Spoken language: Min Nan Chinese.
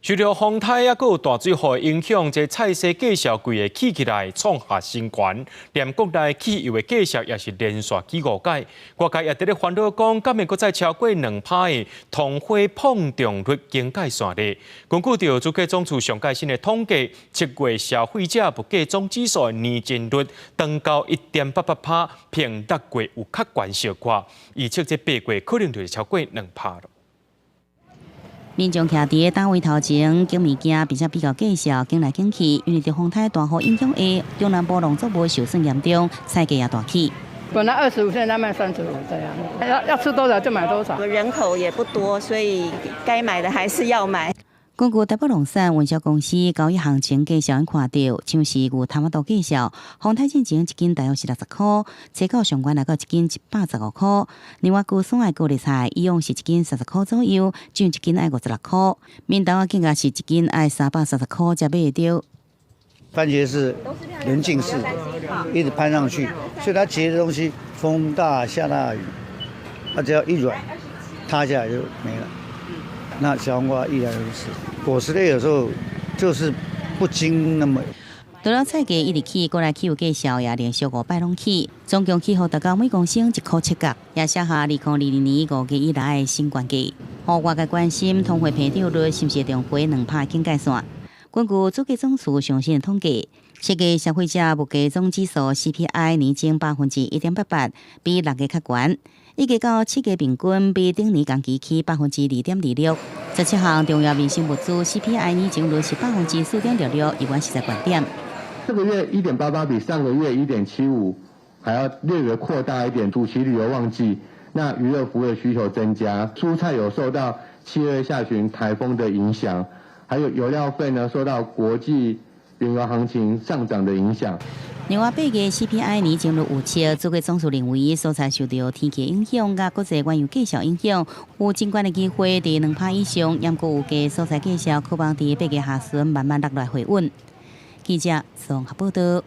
受著風颱抑閣有大水雨影響，這菜蔬價數規个起起來，創下新高。連國內汽油的價數也是連續起五擺。外界也佇咧煩惱講，敢會閣再超過2趴的通貨膨脹率警戒線咧？根據著主計總處上蓋新的統計，7月消費者物價總指數的年增率長到1.88趴，比6月有較懸小可。預測這8月可能就是超過2趴囉。民眾徛佇攤位頭前，揀物件，並且比較價數，揀來揀去。因為著風颱大雨影響下，中南部農作物受損嚴重，菜價也大起。本來25，現在賣35，這樣要吃多少就買多少。人口也不多，所以該買的還是要買。根據台北農產運銷公司交易行情價數看著，像是牛頭仔肚價數，風颱進前一斤大約是60箍，提到上懸來到一斤115箍。另外，高山的高麗菜以往是一斤30箍左右，漲一斤愛56箍。面豆仔價格是一斤愛330箍才買得著。番茄是連進式的，一直攀上去，所以它結的東西，風大下大雨，它只要一軟，塌下來就沒了。那小黃瓜依然如此，果實類有時候就是不經那麼。除了菜價一直起，國內汽油價數也連續五擺攏起，總共起予達到每公升1箍7角，也寫下2022年5月以來的新高價。予外界關心通貨膨脹率是毋是會重回2趴警戒線？根據主計總處上新的統計，7月消費者物價總指數 CPI 年增1.88%，比6月較懸。預計到7月平均比頂年同期起2.26%。17項重要民生物資 CPI 年增率是4.66%，依然是在懸點。這個月1.88比上個月1.75還要略微擴大一點。暑期旅遊旺季，那娛樂服務的需求增加，蔬菜有受到7月下旬颱風的影響，還有油料費呢受到國際原油行情上漲的影響。另外，8月 CPI 年增率預測，主計總處認為，蔬菜受著天氣影響，佮國際原油價數影響，有真懸的機會佇2趴以上。毋過預計蔬菜價數可望佇8月下旬慢慢落來回穩。記者綜合報道。